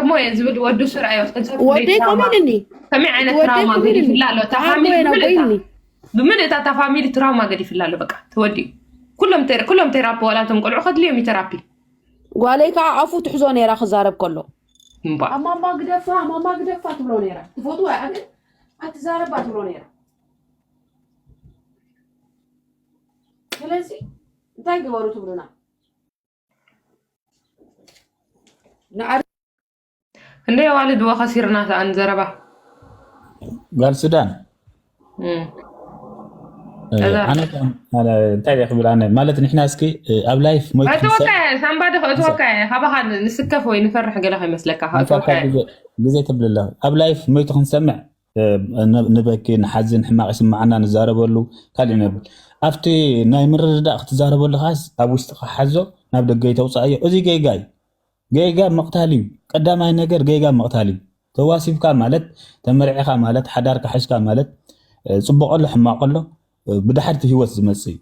እሞ እየ ዝብል ወዱ ስርኣዮ። ወደይ ከምኡ ኢሉኒ። ከመይ ዓይነት ወደይ ትራውማ ከምኡ ኢሉኒ። ገዲፍላ ኣሎ? እታ ኣቦ ፋሚሊ ኢና ብምልእታ ቦይኒ። ብምልእታ እታ ፋሚሊ ትራውማ ገዲፍላ ኣሎ። በቃ ተወዲኡ። ኩሎም ቴራ- ኩሎም ቴራፒ ዋላ እቶም ቆልዑ ከድልዮም እዩ ቴራፒ። ጓለይ ከዓ ኣፉ ትሕዞ ነይራ ክዛረብ ከሎ። እምባ ኣማማ ግደፋ ኣማማ ግደፋ ትብሎ ነይራ። ትፈትዋ እያ ግን ኣትዛረባ ትብሎ ነይራ። ስለዚ እንታይ ግበሩ ትብሉና? ንዓ- እንደ ዋልድ ወኸሲርና ተኣን ዘረባ ጓል ሱዳን እም። እ፣ እዛ- ኣነ ከም- ኣነ እንታይ እየ ክብል ኣነ ማለት ንሕና እስኪ እ፣ ኣብ ላይፍ ሞይቱ እትወካ ክንሰምዕ እየ ሳምባዲ እትወካ እየ። ካባኻ ንስከፍ ወይ ንፈርሕ ገለ ከይመስለካ ኣንሳካ እትወካ እየ። ግዜ ግዜ ትብል ኣለኻ ኣብ ላይፍ ሞይቱ ክንሰምዕ እ፣ ን- ንበኪ ንሓዝን ሕማቕ ይስምዓና ንዛረበሉ ካልእ ነብል ኣብቲ ናይ ምርድዳእ ክትዛረበሉ ኻስ ኣብ ውሽጥኻ ሓዞ ናብ ደገ ይተውፅኣዮ እዚ ጌጋ እዩ ጌጋ ምቕታል እዩ ቀዳማይ ነገር ጌጋ ምቕታል እዩ ተዋሲብካ ማለት ተመርዒኻ ማለት ሓዳርካ ሒዝካ ማለት እ፣ ፅቡቕ ኣሎ ሕማቕ ኣሎ እ፣ ብድሓር እቲ ህይወት ዝመፅእ እዩ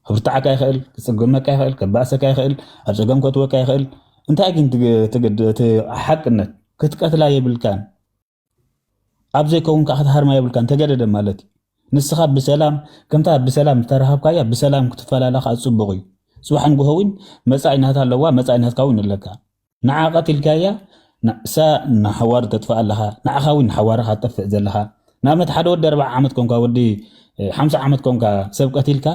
ክብርትዓካ ይኽእል ክፅገመካ ይኽእል ከባእሰካ ይኽእል ኣብ ፀገም ከትወካ ይኽእል እንታይ ግን ትግ- ትግድ እቲ ሓቅነት ክትቀትላ የብልካን ኣብ ዘይከውን ከዓ ክትሃርማ የብልካን ተገደደ ማለት እዩ ንስኻ ብሰላም ከምታ ብሰላም ዝተረሃብካያ ብሰላም ክትፈላለኻ ፅቡቕ እዩ ፅባሕ ንግሆ እውን መፃኢ ናታ ኣለዋ መፃኢ ናትካ እውን ኣለካ ንዓ ቀቲልካያ ንሳ ንሓዋሩ ተጥፍእ ኣለኻ ንዓኻ እውን ንሓዋርኻ ትጠፍእ ዘለኻ ንኣብነት ሓደ ወዲ ኣርባዓ ዓመት ኮንካ ወዲ ሓምሳ ዓመት ኮንካ ሰብ ቀቲልካ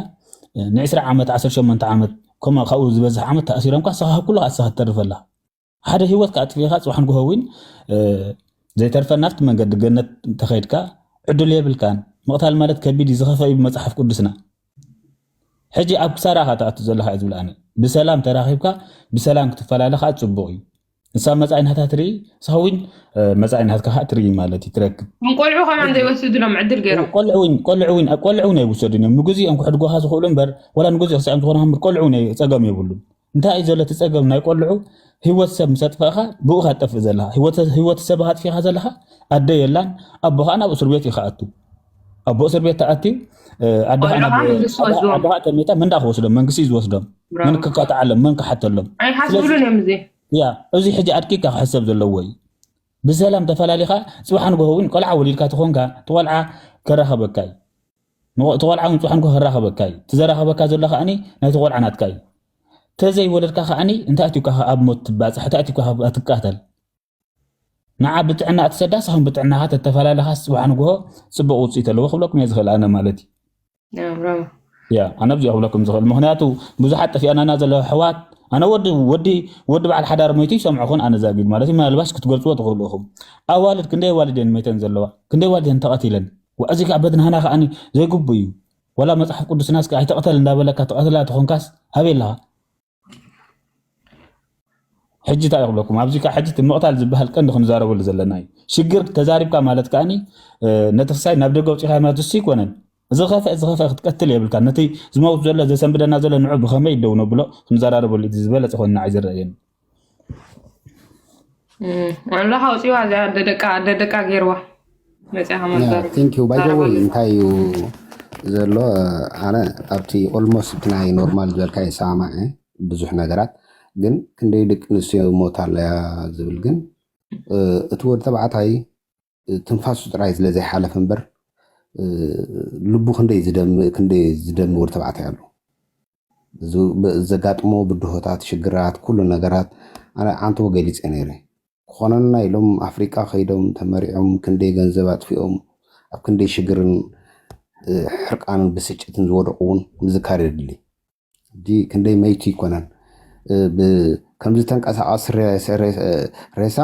ንዕስራ ዓመት ዓሰርተ ሸሞንተ ዓመት ከምኡ ካብኡ ዝበዝሕ ዓመት ተኣሲሮምካ ንስኻ ኩሉ ኣስኻ ትተርፍ ኣለኻ ሓደ ህይወት ከኣጥፊእኻ ፅባሕ ንግሆ እውን ዘይተርፈ ናብቲ መንገዲ ገነት እንተኸይድካ ዕድል የብልካን ምቕታል ማለት ከቢድ እዩ ዝኸፈ እዩ ብመፅሓፍ ቅዱስና ሕጂ ኣብ ክሳራ ኢኻ ትኣቱ ዘለኻ እየ ዝብል ኣነ ብሰላም ተራኺብካ ብሰላም ክትፈላለ ከዓ ፅቡቕ እዩ ንሳ መፃኢ ናታ ትርኢ ንስኻ እውን መፃኢ ናትካ ከዓ ትርኢ ማለት እዩ ትረክብ ንቆልዑ ከማን ዘይወስድሎም ዕድል ገይሮም ቆልዑ እውን ቆልዑ እውን ቆልዑ እውን ኣይውሰዱን እዮም ንግዜኦም ክሕድጎኻ ዝኽእሉ እምበር ወላ ንግዜኡ ክስዕም ዝኾነ ምር ቆልዑ እውን ኣይ- ፀገም የብሉን እንታይ እዩ ዘሎ እቲ ፀገም ናይ ቆልዑ ህይወት ሰብ ምስ ኣጥፋእኻ ብኡ ኢኻ ትጠፍእ ዘለኻ ህይወት ህይወት ሰብ ኣጥፊእኻ ዘለኻ ኣደ የላን ኣቦ ከዓ ናብ እስር ቤት እዩ ክኣቱ ኣቦ እስር ቤት ተኣትዩ ኣደ ከዓ ቆልዑ ናብ ከዓ መንግስቲ ወስድዎም ኣደ ከዓ ተሜታ መን ደኣ ክወስዶም መንግስቲ እዩ ዝወስዶም ብራቮ መን ክካታዓሎም መን ክሓተሎም ስለዚ ኣይሓስብሉን እዮም እዚ ያ እዚ ሕጂ ኣድቂካ ክሕሰብ ዘለዎ እዩ ብሰላም ተፈላሊኻ ፅባሕ ንግሆ እውን ቆልዓ ወሊድካ ተኾንካ እቲ ቆልዓ ከራኸበካ እዩ ንቆ- እቲ ቆልዓ እውን ፅባሕ ንግሆ ከራኸበካ እዩ እቲ ዘራኸበካ ዘሎ ከዓኒ ናይቲ ቆልዓ ናትካ እዩ ተዘይወለድካ ከዓኒ እንታይ ኣትዩካ ኣብ ሞት ትባፅሕ እንታይ ኣትዩካ ትቃተል ንዓ ብጥዕና እትሰዳስ ከም ብጥዕናኻ ተተፈላለኻስ ፅባሕ ንግሆ ፅቡቕ ውፅኢት ኣለዎ ክብለኩም እየ ዝኽእል ኣነ ማለት እዩ ያ፣ ብራቮ። ያ ኣነ ብዚኦ ክብለኩም ዝኽእል ምክንያቱ ብዙሓት ጠፊኣናና ዘለዋ ኣሕዋት ኣነ ወዲ ወዲ ወዲ በዓል ሓዳር ሞይቱ ይሰምዖ ኹን ኣነ ዛጊድ ማለት እዩ ምናልባሽ ክትገልፅዎ ትኽእሉ ኢኹም ኣዋልድ ክንደይ ኣዋልድ እየን ሞይተን ዘለዋ ክንደይ ኣዋልድ እየን ተቐቲለን እዚ ከዓ በድናህና ከዓ ዘይግቡ እዩ ወላ መፅሓፍ ቅዱስና እስከ ኣይተቐተል እንዳበለካ ተቐትላ ተኾንካስ ኣበይ ኣለኻ ሕጂ እንታይ ይኽብለኩም ኣብዚ ከዓ ሕጂ እቲ ምቕታል ዝበሃል ቀንዲ ክንዛረበሉ ዘለና እዩ ሽግር ተዛሪብካ ማለት ከዓኒ ነቲ ክሳይ ናብ ደገ ኣውፂኻ ማለት እሱ ይኮነን ዝኸፍአ ዝኸፍአ ክትቀትል የብልካ ነቲ ዝመውት ዘሎ ዘሰንብደና ዘሎ ንዑ ብኸመይ ደው ነብሎ ክንዘራረበሉ እቲ ዝበለፀ ኮይኑ ንዓይ ዝረእየኒ ኣምላኽ ኣውፅዋ እዚኣ ኣደ ደቃ ኣደ ደቃ ገይርዋ መፅያ ከመዛረብ ቴንኪዩ ባይዘወይ እንታይ እዩ ዘሎ ኣነ ኣብቲ ኦልሞስት እቲ ናይ ኖርማል ዝበልካ ይሰማማዕ ብዙሕ ነገራት ግን ክንደይ ደቂ ኣንስትዮ ሞት ኣለያ ዝብል ግን እቲ ወዲ ተባዕታይ ትንፋሱ ጥራይ ስለ ዘይሓለፈ እምበር ልቡ ክንደይ ዝደም ክንደይ ዝደሚ ወዲ ተባዕታይ ኣሎ ዘጋጥሞ ብድሆታት ሽግራት ኩሉ ነገራት ኣነ ዓንተቦ ገሊፀ ነይረ ክኾነና ኢሎም ኣፍሪቃ ከይዶም ተመሪዖም ክንደይ ገንዘብ ኣጥፊኦም ኣብ ክንደይ ሽግርን ሕርቃንን ብስጭትን ዝወደቁ እውን ምዝካር የድሊ ሕጂ ክንደይ መይቱ ይኮነን ከምዚ ተንቀሳቀስ ሬሳ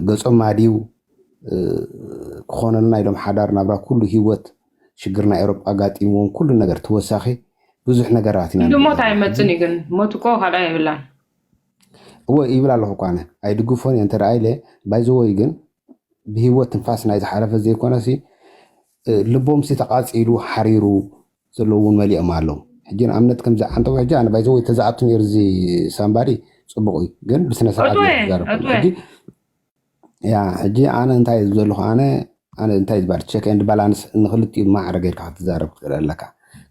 ገጾም ማድዩ ክኾነልና ኢሎም ሓዳር ናብራ ኩሉ ህይወት ሽግር ናይ ኤሮጳ ኣጋጢምዎም ኩሉ ነገር ተወሳኺ ብዙሕ ነገራት ኢና እንዲ ሞት ኣይመፅን እዩ ግን ሞት እኮ ካልኣ የብላን እወ ይብል ኣለኹ እኳ ኣነ ኣይድግፎን እየ እንተ ኢለ ባይዘወይ ግን ብህይወት ትንፋስ ናይ ዝሓለፈ ዘይኮነሲ ልቦምሲ ተቓፂሉ ሓሪሩ ዘለዉ እውን መሊኦም ኣለዉ ሕጂ ንኣብነት ከምዚ ዓንተቦ ሕጂ ኣነ ባይዘወይ ተዝኣቱ ነይሩ እዚ ሳምባዲ ፅቡቕ እዩ ግን ብስነ ስርዓት ዕጡወ ዝዛረብ ዕጡወ ሕጂ ያ ሕጂ ኣነ እንታይ ዘለኹ ኣነ ኣነ እንታይ ዝበሃል ቸክ ኤንድ ባላንስ ንክልቲኡ ማዕረ ጌርካ ክትዛረብ ክትኽእል ኣለካ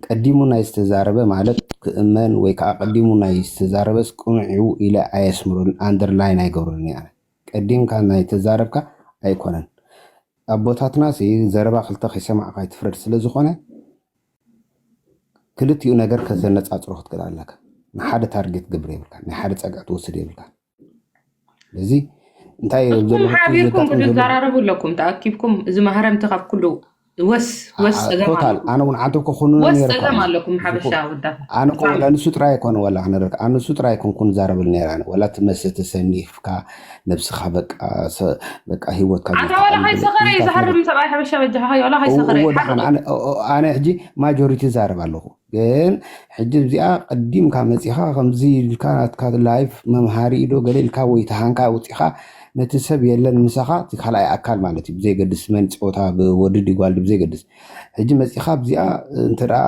ቀዲሙ ናይ ዝተዛረበ ማለት ክእመን ወይ ከዓ ቀዲሙ ናይ ዝተዛረበስ ቅኑዕ እዩ ኢለ ኣየስምሩን ኣንደርላይን ኣይገብሩን ኣነ ቀዲምካ ናይ ተዛረብካ ኣይኮነን። ኣቦታትና ሲ ዘረባ ክልተ ከይሰማዕካ ኣይትፍረድ ስለ ዝኾነ፣ ክልቲኡ ነገር ከተነጻጽሮ ክትክእል ኣለካ። ንሓደ ታርጌት ትገብር የብልካ፣ ናይ ሓደ ጸግዒ ትወስድ የብልካ። እዚ እንታይ እዩ ንስኹም ዘሎ? ሓቢርኩም ዘጋጥም ዘሎ ክትዘራረቡ ኣለኩም። ተኣኪብኩም እዚ ማህረምቲ ካብ ኩሉ ወስ ወስ ጸገም ቶታል ኣለኩም። ኣነ እውን ዓንተብኩ ኩኑ ወስ ነይረ ጸገም እኳ ኣለኩም ሓበሻ ዝኾ- ወዳት። ኣነ እኮ ወላ ንሱ ጥራይ ኣይኮነ ወላ ክነረካ ኣነ ንሱ ጥራይ ኣይኮንኩ ንዛረብል ነይራ። ወላ እቲ መስተ ተሰኒፍካ ነብስኻ በቃ ሰ- በቃ ሂወትካ ኣታ ወላ ዘይተቃልል ከይሰኸረ እዩ ዝሃርም ሰብኣይ ሓበሻ በጃኻ ወላ ከይሰኸረ እዎ እዩ። ደሓን ሓርም። ኣነ ኦ- ኦ- ኣነ ሕጂ ማጆሪቲ ዛረብ ኣለኹ። ግን ሕጂ እዚኣ ቀዲምካ መጺኻ ከምዚ ኢልካ ናትካ ላይፍ መምሃሪ ኢዶ ገለ ኢልካ ወይ ተሃንካ ውጺኻ ነቲ ሰብ የለን ምሳኻ እቲ ካልኣይ ኣካል ማለት እዩ ብዘይገድስ መን ፆታ ወዲ ድዩ ጓል ድዩ ብዘይገድስ ሕጂ መጺኻ ኣብዚኣ እንተ ደኣ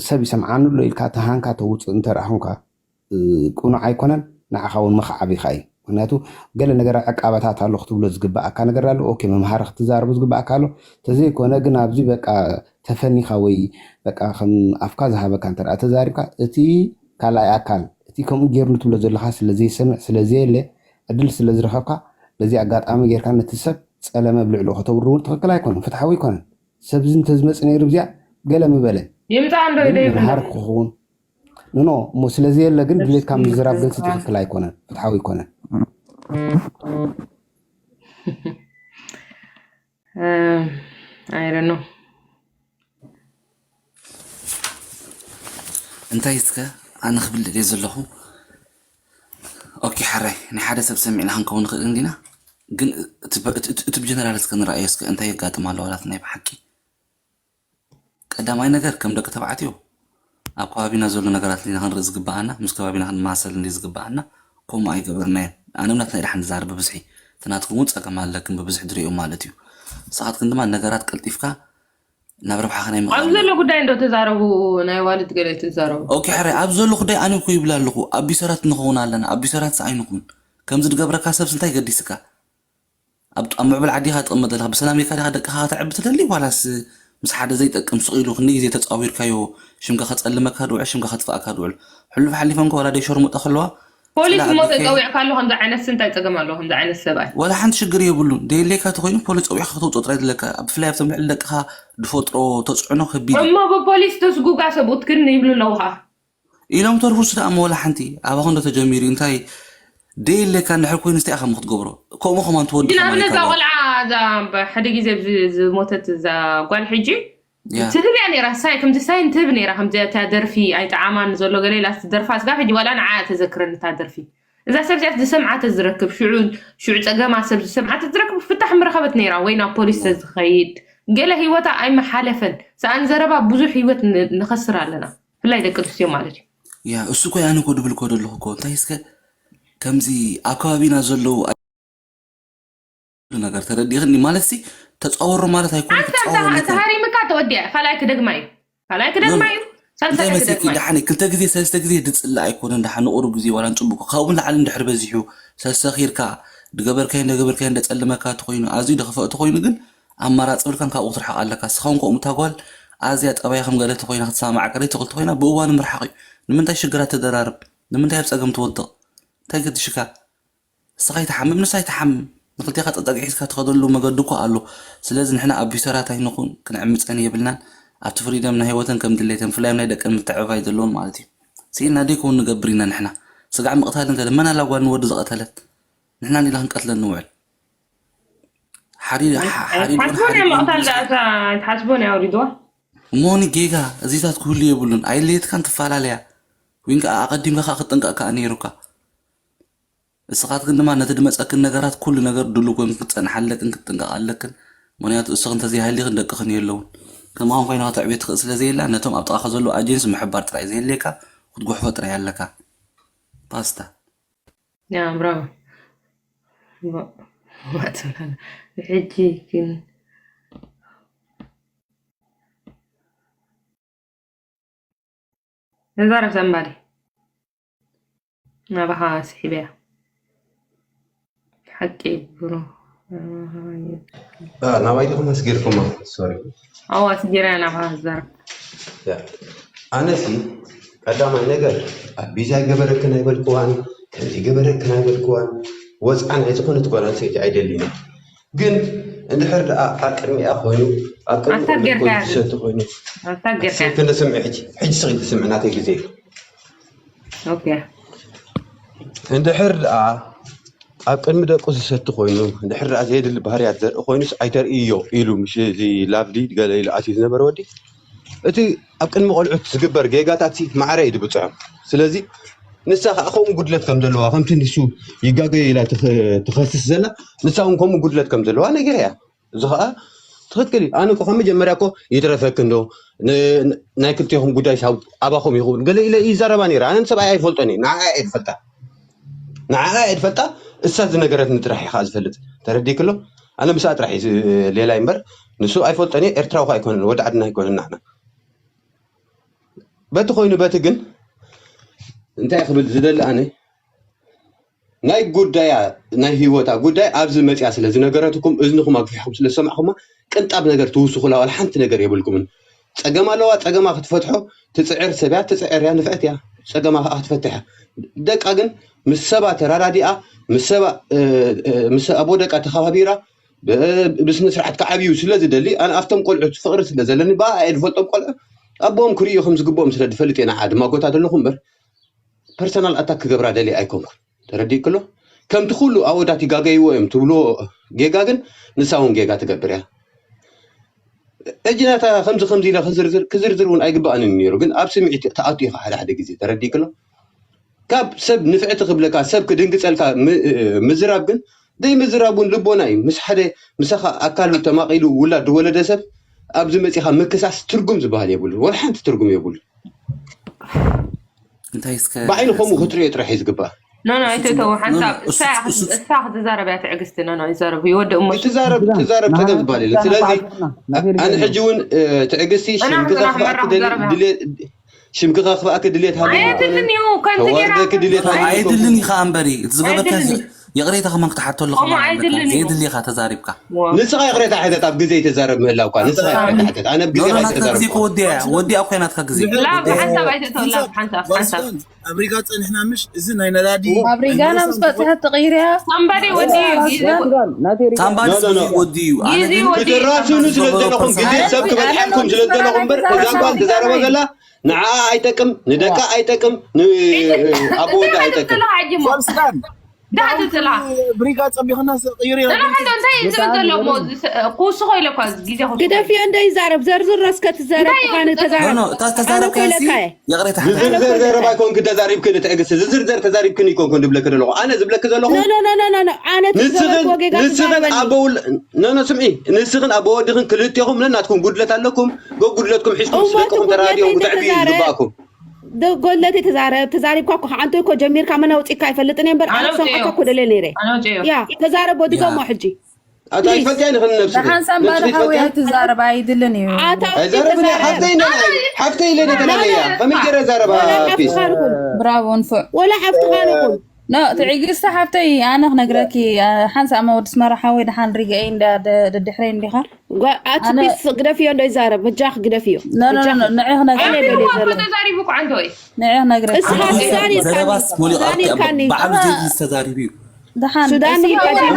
ሰብ ይሰምዓኒ ኣሎ ኢልካ ተሃንካ ተውፅእ እንተ ደኣ ኹንካ ቅኑዕ ኣይኮነን። ንዓኻ እውን መኽዓቢኻ እዩ። ምክንያቱ ገለ ነገር ዕቃበታት ኣሎ ክትብሎ ዝግባኣካ ነገር ኣሎ። ኦኬ መምሃሪ ክትዛረቡ ዝግባኣካ ኣሎ። ተዘይኮነ ግን ኣብዚ በቃ ተፈኒኻ ወይ በቃ ከም ኣፍካ ዝሃበካ እንተ ደኣ ተዛሪብካ እቲ ካልኣይ ኣካል እቲ ከምኡ ጌርኒ ትብሎ ዘለኻ ስለ ዘይሰምዕ ስለ ዘየለ ዕድል ስለ ዝረኸብካ በዚ ኣጋጣሚ ጌርካ ነቲ ሰብ ጸለመ ኣብ ልዕሊኡ ከተውርድ እውን ትኽክል ኣይኮነን፣ ፍትሓዊ ኣይኮነን። ሰብዚ እንተዝመጽእ ነይሩ እዚኣ ገለ ምበለ ይምጻእ እንዶ ግን ኢለ ይብሎ። መምሃሪ ክኸውን ንኖ እሞ ስለዚ የለ ግን ድሌትካ ምዝራብ ግን ትክክል ኣይኮነን፣ ፍትሓዊ ኣይኮነን። I don't know። እንታይ እስከ ኣነ ክብል ደልየ ዘለኹ። ኦኬ ሓራይ ናይ ሓደ ሰብ ሰሚዕና ክንከውን ንኽእል እንዲና፣ ግን እቲ ብጀነራል እስከ ንረኣዮ እስከ እንታይ የጋጥም ኣሎ ዋላት ናይ ብሓቂ ቀዳማይ ነገር ከም ደቂ ተባዕትዮ ኣብ ከባቢና ዘሎ ነገራት እንዲና ክንርኢ ዝግበኣና፣ ምስ ከባቢና ክንመሳሰል እንዲ ዝግበኣና፣ ከምኡ ኣይገበርናዮን። ኣነ እምነት ናይ ደሓን ዝዛረብ ብብዝሒ፣ እቲ ናትኩም እውን ጸገም ኣለክን ብብዝሒ ድርእዮም ማለት እዩ። ንስኻትክን ድማ ነገራት ቀልጢፍካ ናብ ረብሓ ከናይ ኣብ ምቕላል ዘሎ ጉዳይ እንዶ ተዛረቡ፣ ናይ ዋልድ ገለ ትዛረቡ። ኦኬ ሕራይ፣ ኣብ ዘሎ ጉዳይ ኣነ እኮ ይብል ኣለኹ፣ ኣቢሰራት ንኸውን ኣለና፣ ኣቢሰራት ሰኣይ ንኹን። ከምዚ ድገብረካ ሰብስ እንታይ ገዲስካ? ኣብ ኣብ ምዕብል ዓዲ ኢኻ ትቕመጥ ዘለኻ፣ ብሰላም ጌርካ ዲኻ ደቅኻ ከተዕቢ ትደሊ ዋላስ ምስ ሓደ ዘይጠቅም ስቕ ኢሉ ክንደይ ግዜ ተጻዊርካዮ ሽምካ ከጸልመካ ድውዕል ሽምካ ከጥፍኣካ ድውዕል? ሕሉፍ ሓሊፈንካ ዋላ ደይ ሸርሙጣ ከለዋ ፖሊስ ጽላእ እሞ ኣቢልካዮ ተጸዊዕካ ኣሎ ከምዚ ዓይነት ሲ እንታይ ጸገም ኣለዎ ከምዚ ዓይነት ሰብኣይ? ዋላ ሓንቲ ሽግር የብሉን። ደየድልየካ ተኾይኑ ፖሊስ ጸዊዕካ ከተውጽኦ ጥራይ ድለካ። ብፍላይ ኣብቶም ልዕሊ ደቅኻ ድፈጥሮ ተጽዕኖ ከቢድ እዩ። እሞ ብፖሊስ ተስጉጋ ሰብኡትክን ይብሉ ኣለዉ ኸኣ። ኢሎም ተርፉስ ደኣ እሞ ዋላ ሓንቲ ኣባኹም ዶ ተጀሚሩ እዩ እንታይ ደየለካ እንድሕር ኮይኑ እንታይ ኢኻ እሞ ክትገብሮ ከምኡ ከማን ትወዲ ሕጂ ከማን ንኣብነት እዛ ይካሎ ቆልዓ እዛ ብ- ሓደ ግዜ ኣብዚ ዝሞተት እዛ ጓል ሕጂ ያ ትህብ እያ ነይራ ሳይ ከምዚ ሳይ እንትህብ ነይራ ከምዚ እታ ደርፊ ኣይጠዓማን ዘሎ ገለ ኢላ ትደርፋ ስጋብ ሕጂ ዋላ ንዓ ተዘክረኒ እታ ደርፊ እዛ ሰብ እዚኣስ ዝሰምዓ ተዝረክብ ሽዑ ሽዑ ጸገማ ሰብ ዝሰምዓ ተዝረክብ ፍታሕ ምረኸበት ነይራ ወይ ናብ ፖሊስ ተዝኸይድ ገለ ህይወታ ኣይመሓለፈን ሰኣን ዘረባ ብዙሕ ህይወት ን- ንኸስር ኣለና ብፍላይ ደቂ ኣንስትዮ ማለት እዩ። ያ እሱ እኮ ያነ እኮ ድብል እኮ ደለኹ እኮ እንታይ እስከ ከምዚ ኣብ ከባቢና ዘለዉ ኣይ- ነገር ተረዲእኽኒ ማለት ሲ ተፃወሮ ማለት ኣይኮነ ኣንተ ትፃወሮ ኣለካ ተሃሪምካ ተወዲያ ካልኣይ ክደግማ እዩ ካልኣይ ኖ ኖ ክደግማ እዩ እንታይ ሳልሳይ መሲልኪ ክደግማ እዩ። ደሓን ክልተ ግዜ ሰለስተ ግዜ ድፅላእ ኣይኮነን ደሓን ንቁሩብ ግዜ ዋላ ንፅቡቅ ካብኡ ንላዕሊ እንድሕር በዚሑ ሰሰኺርካ ድገበርካዮ እንደገበርካዮ እንደፀለመካ ተኮይኑ ኣዝዩ ደኽፈእ ተኮይኑ ግን ኣማራፂ ብልካን ካብኡ ክትርሕቕ ኣለካ። እስኻ እውን ከምኡ እታ ጓል ኣዝያ ጠባያ ከም ገለ ተኾይና ክትሰማማዓካ ደይትኽእል ተኾይና ብእዋኑ ምርሓቕ እዩ። ንምንታይ ሽግራት ተደራርብ? ንምንታይ ኣብ ፀገም ትወድቕ? እንታይ ገድሽካ? እስኻ ኣይትሓምም ንሳ ኣይትሓምም። ንክልቴኻ ጠጠቂ ሒዝካ ትኸደሉ መገዲ እኮ ኣሎ። ስለዚ ንሕና ኣቢሰራት ኣይንኹን፣ ክንዕምፀን የብልናን። ኣብቲ ፍሪደም ናይ ህይወተን ከም ድሌተን ብፍላይ ኣብ ናይ ደቀን ምትዕብባይ ዘለወን ማለት እዩ። ስኢልና ደይከውን ንገብር ኢና ንሕና። ስጋዕ ምቕታል እንተለ መን ኣላ ጓል ንወዲ ዝቐተለት? ንሕና እንዲና ክንቀትለን ንውዕል። ሓሪድ ሓሪድ ኣይትሓስቦን እያ ምቕታል ዝኣ ኣይትሓስቦን እያ ኣውሪድዋ። ሞኒ ጌጋ እዚታት ክህሉ የብሉን። ኣይለየትካን ትፈላለያ። ዊን ከዓ ኣቐዲምካ ከዓ ክትጥንቀቕ ከዓ ነይሩካ። እስኻትክን ድማ ነቲ ድመፀክን ነገራት ኩሉ ነገር ድሉ ኮይንክን ክትፀንሓ ኣለክን ክትጥንቀቕ ኣለክን። ምክንያቱ እስኽን ተዘይሃሊኽን ደቅኽን የለውን። ከማኹም ኮይና ከተዕብዮ ትኽእል ስለ ዘየላ ነቶም ኣብ ጥቓኻ ዘለዉ ኣጀንሲ ምሕባር ጥራይ ዘየድልየካ ክትጉሕፎ ጥራይ ኣለካ። ፓስታ። ያ ብራቮ ሕጂ ግን ተዛረብ ሰንባዲ ናባኻ ስሒበያ ሓቂ ብሮ ናባይ ዲኹም መስጊድኩም ሶሪ ኣዋ ስጌራ ናባኻ ዝዛረብ ኣነሲ ቀዳማይ ነገር ኣቢዛ ገበረክን ኣይበልክዋን ከምዚ ገበረክን ኣይበልክዋን ወፅዓ ናይ ዝኾነት ጓል ኣንስተይቲ ኣይደልን። ግን እንድሕር ደኣ ኣብ ቅድሚኣ ኮይኑ ኣብ ቅድሚ ኣታ ጌርካ ቆልዑ ዝሰቲ ኮይኑ ኣታ ጌርካ ሰይፊ ንስምዒ ሕጂ ሕጂ ስኺ ትስምዕ ናተይ ግዜ ኦኬ። እንድሕር ደኣ ኣብ ቅድሚ ደቁ ዝሰቲ ኮይኑ እንድሕር ደኣ ዘየድሊ ባህርያት ዘርኢ ኮይኑስ ኣይተርእዮ ኢሉ ምሽ እዚ ላቭሊ ገለ ኢሉ ኣትዩ ዝነበረ ወዲ እቲ ኣብ ቅድሚ ቆልዑት ዝግበር ጌጋታት ሲ ማዕረ እዩ ዝብፅዖም። ስለዚ ንሳ ከዓ ከምኡ ጉድለት ከም ዘለዋ ከምቲ ንሱ ይጋገየ ኢላ ትኸ- ትኸስስ ዘላ ንሳ እውን ከምኡ ጉድለት ከም ዘለዋ ነገር እያ። እዚ ከዓ ትኽክል እዩ። ኣነ እኮ ካብ መጀመርያ እኮ ይትረፈክ እንዶ ን- ን- ናይ ክልቴኹም ጉዳይ ሳብ ኣባኹም ይኸውን ገለ ኢለ ይዛረባ ነይረ። ኣነ ንሰብኣይ ኣይፈልጦን እየ ንዓኣ እየ ዝፈልጣ ንዓኣ እየ ዝፈልጣ። እሳ ዝነገረትኒ ጥራሕ እየ ከዓ ዝፈልጥ ተረዲክሎ። ኣነ ምስኣ ጥራሕ እዩ ሌላይ እምበር ንሱ ኣይፈልጦን እየ። ኤርትራዊ ከዓ ኣይኮነን ወዲ ዓድና ኣይኮነን ንዓና በቲ ኮይኑ በቲ ግን እንታይ ክብል ዝደሊ ኣነ ናይ ጉዳያ ናይ ህይወታ ጉዳይ ኣብዚ መፅያ ስለ ዝነገረትኩም እዝንኹም ኣግፊሕኩም ስለ ዝሰማዕኹማ ቅንጣብ ነገር ትውስኹላ ዋላ ሓንቲ ነገር የብልኩምን። ፀገም ኣለዋ ፀገማ ክትፈትሖ ትፅዕር ሰብያ ትፅዕር እያ ንፍዕት እያ ፀገማ ከዓ ክትፈትሕ እያ። ደቃ ግን ምስ ሰባ ተራዳዲኣ ምስ ሰባ ምስ ኣቦ ደቃ ተኸባቢራ ብስነ ስርዓት ክዓብዩ ስለ ዝደሊ ኣነ ኣብቶም ቆልዑት ፍቕሪ ስለ ዘለኒ ብኣ እየ ዝፈልጦም ቆልዑ ኣቦኦም ክርእዩ ከም ዝግብኦም ስለ ዝፈልጥ እየ ንዓ ድማ ጎታ ዘለኹ እምበር ፐርሰናል ኣታክ ክገብራ ደልየ ኣይኮንኩን። ተረዲእክሎ ከምቲ ኩሉ ኣወዳት ይጋገይዎ እዮም ትብልዎ ጌጋ ግን ንሳ እውን ጌጋ ትገብር እያ። ሕጂ ናታ ከምዚ ከምዚ ኢለ ክዝርዝር ክዝርዝር እውን ኣይግባኣንን ነይሩ ግን ኣብ ስምዒት ተኣቱ ኢኻ ሓደ ሓደ ግዜ ተረዲእክሎ ካብ ሰብ ንፍዕቲ ክብለካ ሰብ ክድንግፀልካ ምዝራብ ግን ደይ ምዝራብ እውን ልቦና እዩ ምስ ሓደ ምሳኻ ኣካሉ ተማቒሉ ውላድ ዝወለደ ሰብ ኣብዚ መፂኻ ምክሳስ ትርጉም ዝበሃል የብሉ ወላ ሓንቲ ትርጉም የብሉ እንታይ እስከ ብዓይኒ ከምኡ ክትሪኦ ጥራሕ እዩ ዝግባእ ኖ ኖ ኣይተተው ሓንሳብ እሳ ክትዛረብ እያ ትዕግስቲ ኖ ኖ ይዛረቡ ይወደ እሞ ትዛረብ ትዛረብ ተገብ ዝበሃል የለ ስለዚ ኣነ ሕጂ እውን ትዕግስቲ ሽምግኻ ክፍኣክ ድሌት ሽምግኻ ክፍኣክ ድሌት ሃለ ኣይድልን እዩ ከምዚ ጌራ ተዋርደክ ድሌት ሃለ ኣይድልን ኢኻ እምበሪ እቲ ዝገበርካ ይቕሬታ ከማን ክትሓቶ ኣለኹ የድልኻ ተዛሪብካ ንስኻ ይቕሬታ ሕተት ኣብ ግዜ ተዛረብ ምህላውካ ንስኻ ይቕሬታ ሕተት ኣነ ኣብ ግዜ ናትካ ግዜ ከወዲያ ወዲያ እኮ ናትካ ግዜ ሓንሳብ ኣይተተውላ ሓንሳብ ሓንሳብ ኣብሪጋ ፀንሕና ምሽ እዚ ናይ ነዳዲ ኣብሪጋና ምስ በፅሐት ተቐይርያ ሳምባዲ ወዲ ሳምባዲ ወዲ እዩ ክትራስኑ ስለ ዘለኹም ግዜ ሰብ ክበልሓልኩም ስለ ዘለኹም እምበር እዛ ጓል ትዛረቦ ዘላ ንዓኣ ኣይጠቅም ንደቃ ኣይጠቅም ንኣቦ ወዳ ኣይጠቅም ዳዕትፅላ ብሪጋ ፀቢኽና ቅይር እንታይ ዝብል ዘሎ ክውስኾ ኢለ እኳ ግዜ ግደፍዮ እንደ ይዛረብ ዘርዝሮ እስከ ትዘረብ ምዃኑ ተዛረብ እታ ዝተዛረብካዮ ኢለካ እየ ይቕሬታ ዝዝርዘር ዘረባ ኣይኮንክ ተዛሪብክን ትዕግስቲ ዝዝርዘር ተዛሪብክን ይኮንኩ ንብለክ ዘለኹ ኣነ ዝብለክ ዘለኹ ኣነ ትዘረብክዎ ጌጋ ንስኽን ኣቦ ኖኖ ስምዒ ንስኽን ኣቦ ወድኽን ክልቴኹም ነናትኩም ጉድለት ኣለኩም ጎጉድለትኩም ሒዝኩም ስደቅኹም ተራዲዮም ጉተዕብዩ ዝግባእኩም ጎድለተይ ተዛረብ ተዛሪብካ እኮ ሓንቶ እኮ ጀሚርካ መን ኣውፂካ ኣይፈልጥን እየ እምበር ኣነ ክሰምዓካ እኮ ደልየ ነይረ ያ ተዛረብ ወዲጎሞ ሕጂ ኣታ ይፈልጥያ ንኽን ነብሲ ሓንሳብ ባለ ሓዊ ኣይትዛረብ ኣይድልን እዩ ኣይዛረብን እያ ሓፍተይ እንደና ሓፍተይ ኢለ ተላለያ ከመይ ገይረ ዛረባ ፒስ ብራቮ ንፉዕ ወላ ሓፍትኻ ንኹን ኖ ትዕግስቲ ሓፍተይ ኣነ ክነግረኪ ሓንሳብ መወዲ ስመራ ሓወይ ደሓን ሪገኤ ደድሕረይ እንዲኻ ኣቲ ፒስ ግደፍዮ እንዶ ይዛረብ በጃኽ ግደፍዮ ንዒ ክነግረኪ ተዛሪቡ እኮ ዓንተ ወይ ንዒ ክነግረኪ እስኻ ዛኒካኒ ዛኒካኒ ባዕሉ ዘይድልስ ተዛሪቡ እዩ ደሓን ሱዳን ይቀድም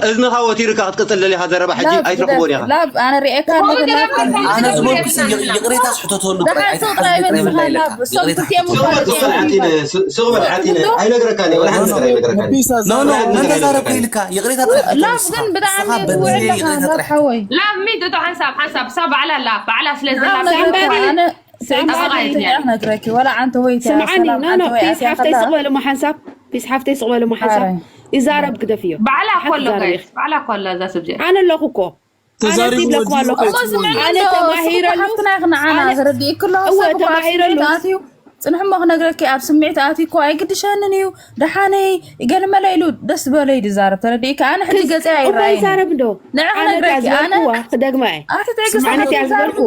እዝንኻ ወቲርካ ክትቅፅል ደሊኻ ዘረባ ሕጂ ኣይትረኽቦን ኢኻ ላብ ኣነ ሪኤካ ኣነ ዝበልኩ ይቕሬታ ስሕተተሉ ስቕ በል ሓቲነ ኣይነግረካን እየ ወላ ሓንቲ ነገር ኣይነግረካን መን ተዛረብኩ ኢልካ ይቕሬታ ጥራሕ ላብ ግን ብጣዕሚ ውዕል ኢኻ ላብ ሓወይ ላብ ሚጥ እቶ ሓንሳብ ሓንሳብ እሳ ባዕላ ኣላ ባዕላ ስለ ዘላ ነግረኪ ወላ ዓንተ ወይ ስምዓኒ ኖ ኖ ፒስ ሓፍተይ ስቕ በል እሞ ሓንሳብ ፒስ ሓፍተይ ስቕ በል እሞ ሓንሳብ ይዛረብ ግደፍዮ ባዕላ እኮ ኣሎ ጋይስ ባዕላ እኮ ኣላ እዛ ሰብጀክት ኣነ ኣለኹ እኮ ተዛሪቡ ወዲኡ እሞ ስምዕኒ ኣነ ተማሂረሉ ሓፍትና ኢኺ ንዓና ተረዲእኪ ኣሎ እወ ሰብ እኮ ኣብ ተማሂረሉ ስምዒት ኣትዩ ጽንሕሞ ክነግረኪ ኣብ ስምዒት ኣትዩ እኮ ኣይግድሸንን እዩ ደሓነይ ገለመለ ኢሉ ደስ ዝበሎ እዩ ዝዛረብ ተረዲእኪ ኣነ ሕጂ ገጸይ ኣይረኣይን እዩ ይዛረብ እንዶ ንዕ ክነግረኪ ኣነ ክደግማ እየ ኣቲ ትዕግስቲ ስምዓኒ እያ ዝበልኩ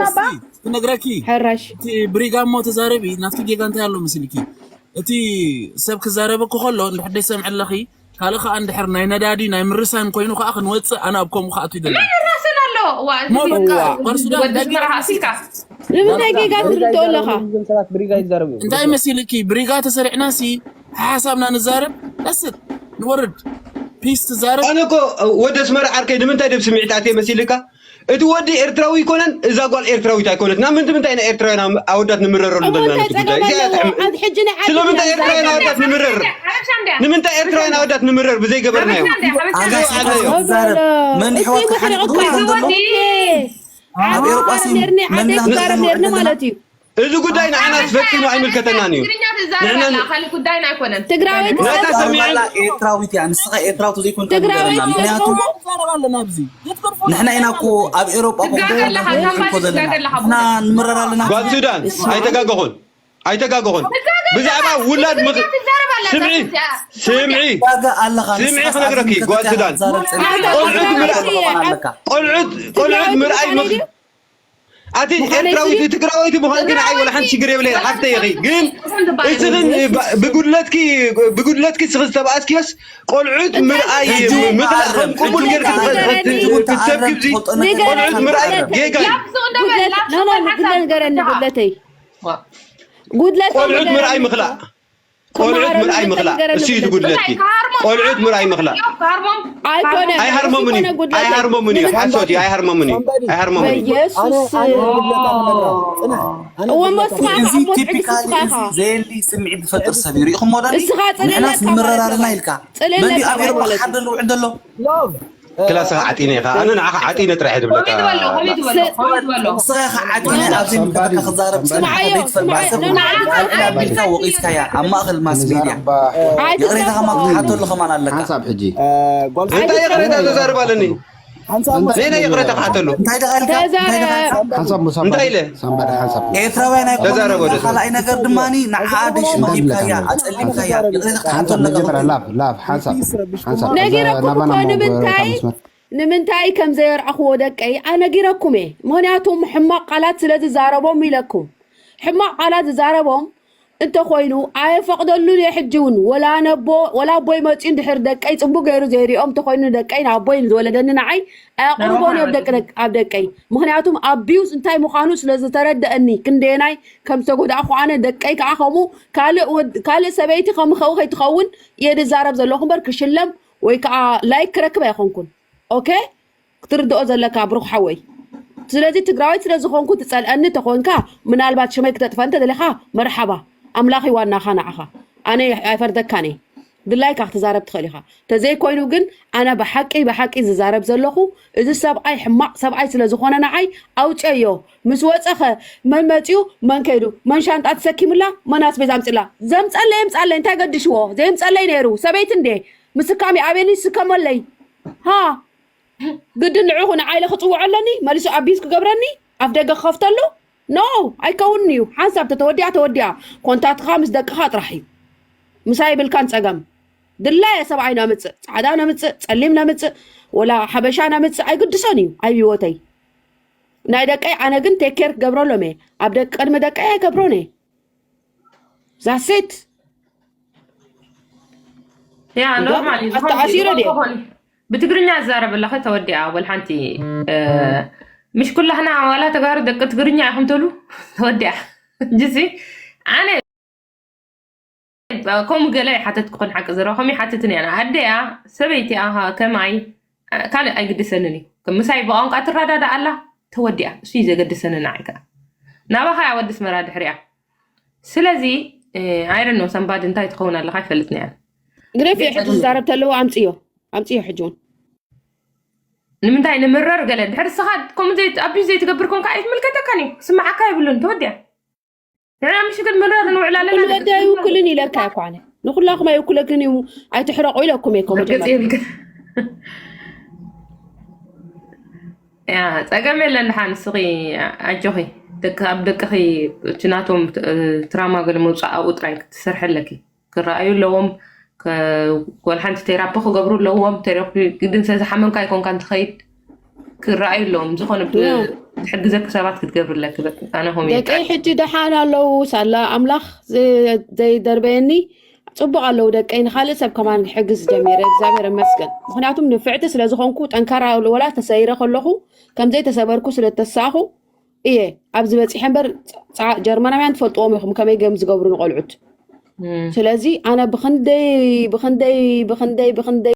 ክነግረኪ ሕራሽ እቲ ብሪጋ እሞ ተዛረቢ ናትኪ ጌጋ እንታይ ኣሎ መስልኪ እቲ ሰብ ክዛረበኪ ከሎ እንድሕር ደይሰምዐ ኣለኺ ካልእ ከዓ እንድሕር ናይ ነዳዲ ናይ ምርሳን ኮይኑ ከዓ ክንወፅእ ኣነ ኣብ ከምኡ ክኣቱ ይደሊ ራስን ኣሎ ሞ በቃ ጓል ሱዳን ወዲ ስመራ ሃሲልካ ንምንታይ ጌጋ ትርድኦ ኣለኻ እንታይ መሲልኪ ብሪጋ ተሰሪዕና ሲ ሓሳብና ንዛረብ። ቀስት ንወርድ ፒስ ትዛረብ። ኣነ እኮ ወዲ ኣስመራ ዓርከይ ንምንታይ ደብ ስምዒት ኣትየ መሲልካ? እቲ ወዲ ኤርትራዊ ኣይኮነን፣ እዛ ጓል ኤርትራዊት ኣይኮነት። ናብ ምንታይ ምንታይ ኢና ኤርትራውያን ኣወዳት ንምረረሉ ዘለና እንታይ ነቲ ጉዳይ ጸገም እዚኣ እያ ኣለዎ? ትሕም- ኣብ ሕጂ ናይ ዓዲ ስለምንታይ ዲና ኤርትራውያን ንዛረብ። ኣወዳት ንምረር? ንምንታይ ኤርትራውያን ኣወዳት ንምረር ብዘይ ገበርናዮ? ኣጋ ብዘይ ስኻ ወዓልናዮ? ትዛረብ መን እስኪ ይሕወት ምሕሪ ሓሊፉ እኮ ይዛረብ ዘሎ? ኦኬ። ኣብ ኤውሮጳ ሲ ዓረብ ነርኒ፣ መን ዓደይ ላኽ ክዛረብ ነርኒ ማለት እዩ። እዚ ጉዳይ ንዓና ዝፈኪኑ ኣይምልከተናን እዩ። ትግርኛ ትዛረብ ኣላ ካልእ ጉዳይና ኣይኮነን። ትግራወይቲ ነታ ስለ ሰሚዐን ዋላ ኤርትራዊት እያ ንስኻ ኤርትራዊ ተዘይኮንካ ትግራወይቲ ንገረና። ስለ ምክንያቱ ዝኾንኩ ንሕና ኢና እኮ ኣብ ኤውሮጳ እኮ ትጋገ ኣለኻ፣ ደው ሳምባዲ እኮ ዘለና ትጋገ ኣለኻ። ንሕና ንምረር ኣለና። ጓል ሱዳን ኣይተጋገኹን፣ ኣይተጋገኹን። ብዛዕባ ውላድ ምኽ- ትጋገ ትዛረብ ኣላ እዛ ስምዒ እዚኣ። ስምዒ ትጋገ ኣለኻ ስምዒ ንስኻ ክነግረኪ ሰዓት ጓል ሱዳን ትዛረብ ቆልዑት ምርኣይ ኣለካ። ቆልዑት ቆልዑት ምርኣይ ምኽ- ኣቲ ኤርትራዊት ትግራወይቲ ምዃንኪ ንዓይ ወላ ሓንቲ ሽግር የብለይ ሓፍተይ ኢኺ። ግን እስኽን ብጉድለትኪ ብጉድለትኪ እስኺ ዝተባኣስኪዮስ ቆልዑት ምርኣይ ምኽላእ ከም ቅቡል ጌርኪ ክትሰብኪ እዚ ቆልዑት ምርኣይ ጌጋ እዩ። ላብሱ እንደበል ላብሱ ኖ ኖ ሓንሳብ ጉድለት ነገረኒ ጉድለተይ ጉድለት ቆልዑት ምርኣይ ምኽላእ ቆልዑት ምርኣይ ምኽላእ እሱ እዩ እቲ ጉድለትኪ። ቆልዑት ምርኣይ ምኽላእ ካርሞም ኣይኮነን ኣይሃርሞምን እዩ ኣይኮነ ጉድለተይ ኣይሃርሞምን እዩ ሓሶት እዩ ኣይሃርሞምን እዩ ኣይሃርሞምን እዩ። በየሱስ ኣነ ኣነ ጉድለት ኣይምነጥራ ጽናሕ ኣነ ኣነ እወ ጉድለት መስማዕ እዚ ካብ ሞት ሕጂ ቲፒካል ስስኻ እዚ ኢኻ ዘየሊ ስምዒት ዝፈጥር ሰብ እዩ። ሪኢኹሞ ዶ? እስኻ ጽልእለካ ንሕናስ ማለት ንምረር ነው። ኣለና ኢልካ ጽልእለካ መን ኣብ ኤውሮጳ ማለት ሓደር ዝውዕል ዘሎ? ሎቭ ክላስኻ ዓጢነ ኢኻ ኣነ ንዓኻ ዓጢነ ጥራሕ ድብለካ። ኮሚት በሎ ኮሚት በሎ ኮሚት በሎ ንስኻ ኢኻ ዓጢነ ኣብዚ ምድረካ ክዛረብ ጽናሕ ስምዓዮ፣ ዘይትፈልጥ ስምዓዮ፣ ሰብ ኖ፣ ኖ፣ ዓጢነ ኣቢልካ ወቒስካያ ኣብ ማእኸል ማስ ሚድያ ንዛረባ ይቕሬታኻ ኣይትዛረብ። ማብዝሓተሉ ከማን ኣለካ። ሓንሳብ ሕጂ እንታይ ይቕሬታ ተዛርብ ኣለኒ? ሓንሳብ እንታይ ነይ ናይ ይቕሬታ ክሓተሉ እንታይ ደኻ ኢልካ እንታይ ደኻ ኢልካ ሓንሳብ ሙሳ እንታይ ኢለ? ሳምባዲ ሓንሳብ ኤርትራውያን ኣይኮኑ ተዛረበ ወደ ካልኣይ ነገር ድማ ንዓኣ ደሽማ ሂብካያ ኣጸሊምካያ ይቕሬታ ክትሓቶ ሓንሳብ ኣለካ። መጀመርያ ላፍ ላፍ ሓንሳብ ሓንሳብ ነጊረኩም ናባና እኮ እሞ ንምንታይ ካብ መስመር ንምንታይ ከም ዘየርኣኽዎ ደቀይ ኣነጊረኩም እየ። ምክንያቱም ሕማቕ ቃላት ስለ ዝዛረቦም ኢለኩም ሕማቕ ቃላት ዝዛረቦም እንተኮይኑ ኣየፈቕደሉን እየ። ሕጂ እውን ወላ ነቦ ወላ ኣቦይ መፅኡ እንድሕር ደቀይ ፅቡቅ ገይሩ ዘይሪኦም እንተኮይኑ ንደቀይ ንኣቦይ ንዝወለደኒ ንዓይ ኣየቕርቦን እዮም ደቂ ደቂ- ኣብ ደቀይ ምክንያቱም ኣቢዩዝ እንታይ ምዃኑ ስለ ዝተረደአኒ ክንደየናይ ከም ዝተጎዳእኩ ኣነ ደቀይ ከዓ ከምኡ ካልእ ወድ- ካልእ ሰበይቲ ከምኸው ከይትኸውን እየ ዝዛረብ ዘለኹ እምበር ክሽለም ወይ ከዓ ላይክ ክረክብ ኣይኮንኩን። ኦኬ ክትርድኦ ዘለካ ብሩኽ ሓወይ። ስለዚ ትግራዊት ስለ ዝኾንኩ ትጸልአኒ ተኾንካ ምናልባት ሽመይ ክተጥፋ እንተ ደሊኻ መርሓባ ኣምላኽ ይዋናኻ ንዓኻ ኣነ ኣይፈርደካን እየ። ድላይካ ክትዛረብ ትኽእል ኢኻ። ተዘይኮይኑ ግን ኣነ ብሓቂ ብሓቂ ዝዛረብ ዘለኹ እዚ ሰብኣይ ሕማቕ ሰብኣይ ስለ ዝኾነ ንዓይ ኣውፅዮ። ምስ ወፀኸ መን መፅዩ መን ከይዱ መን ሻንጣ ተሰኪሙላ መን ኣስቤዛ ኣምፅላ ዘምፀለ የምፃለ እንታይ ገድሽዎ ዘየምፀለይ ነይሩ ሰበይቲ እንዴ ምስካም ይኣብየኒ ይስከመለይ ሃ ግድን ንዕኹ ንዓይለ ክፅውዖ ኣለኒ መሊሱ ኣቢዝ ክገብረኒ ኣፍ ደገ ክኸፍተሉ ኖ ኣይከውንን እዩ ሓንሳብ ተተወዲኣ ተወዲኣ ኮንታትኻ ምስ ደቅኻ ጥራሕ እዩ ምሳይ ይብልካን ፀገም ድላየ ሰብኣይ ነምፅእ ፃዕዳ ነምፅእ ፀሊም ነምፅእ ወላ ሓበሻ ነምፅእ ኣይግድሶን እዩ ኣብ ህይወተይ ናይ ደቀይ ኣነ ግን ቴኬር ክገብረሎም እየ ኣብ ደቂ ቅድሚ ደቀይ ኣይገብሮን እየ ዛሴት ያ ኖርማል እዩ ዝኾነ ኣተኣሲሩ ድየ ብትግርኛ ዝዛረብ ኣለኸ ተወዲኣ ወል ሓንቲ ምሽ ኩላህና ዋላ ተጋሩ ደቂ ትግርኛ ኢኹም ትብሉ ተወዲኣ ጅሲ ኣነ ከምኡ ገለ ይሓተት ክኾን ሓቂ ዝረኸም ይሓትትን እያ ኣደያ ሰበይቲ ኣኻ ከማይ ካልእ ኣይግድሰንን እዩ ምሳይ ብቋንቋ ትረዳዳ ኣላ ተወዲኣ እሱ እዩ ዘገድሰኒ ንዓይ ከዓ ናባኻ እያ ወዲ ስመራ ድሕሪያ ስለዚ ኣይደኖ ሰንባድ እንታይ ትኸውን ኣለኻ ኣይፈልጥን እያ ግደፍ እየ ሕጂ ዝዛረብ ተለዎ ኣምፅዮ ኣምፅዮ ሕጂ እውን ንምንታይ ንምረር ገለ ድሕሪ ስኻ ከምኡ ኣቢዩ ዘይትገብር ኮንካ ኣይትምልከተካን እዩ ስማዓካ የብሉን ተወዲያ ንሕና ምሽ ግን ምረር ንውዕል ኣለና ኩሉ ወዲ ኣይውክልን ኢለካ እኮ ኣነ ንኩላኩም ኣይውክለክን እዩ ኣይትሕረቁ ኢለኩም እየ እኮ መጀመርያ ያ ፀገም የለን ድሓን ንስኺ ኣጆኺ ደቂ ኣብ ደቅኺ እቲ ናቶም ትራማ ገለ መውፃእ ኣብኡ ጥራይ ክትሰርሐለኪ ክረኣዩ ኣለዎም ጓል ሓንቲ ቴራፒ ክገብሩ ኣለዎም ቴራፒ ግድን ስለዝሓመምካ ኣይኮንካ እንትኸይድ ክረኣዩ ኣለዎም ዝኾነ ዝሕግዘኪ ሰባት ክትገብርለኪ ኣነ ሆም ደቀይ ሕጂ ደሓን ኣለዉ ሳላ ኣምላኽ ዘይደርበየኒ ፅቡቅ ኣለዉ ደቀይ ንካልእ ሰብ ከማን ክሕግዝ ጀሚረ እግዚኣብሔር ይመስገን ምክንያቱም ንፍዕቲ ስለዝኮንኩ ጠንካራ ወላ ተሰይረ ከለኩ ከምዘይተሰበርኩ ስለተሳእኩ እየ ኣብዚ በፂሐ እምበር ጀርመናውያን ትፈልጥዎም ኢኹም ከመይ ገም ዝገብሩ ንቆልዑት ስለዚ ኣነ ብክንደይ ብክንደይ ብክንደይ ብክንደይ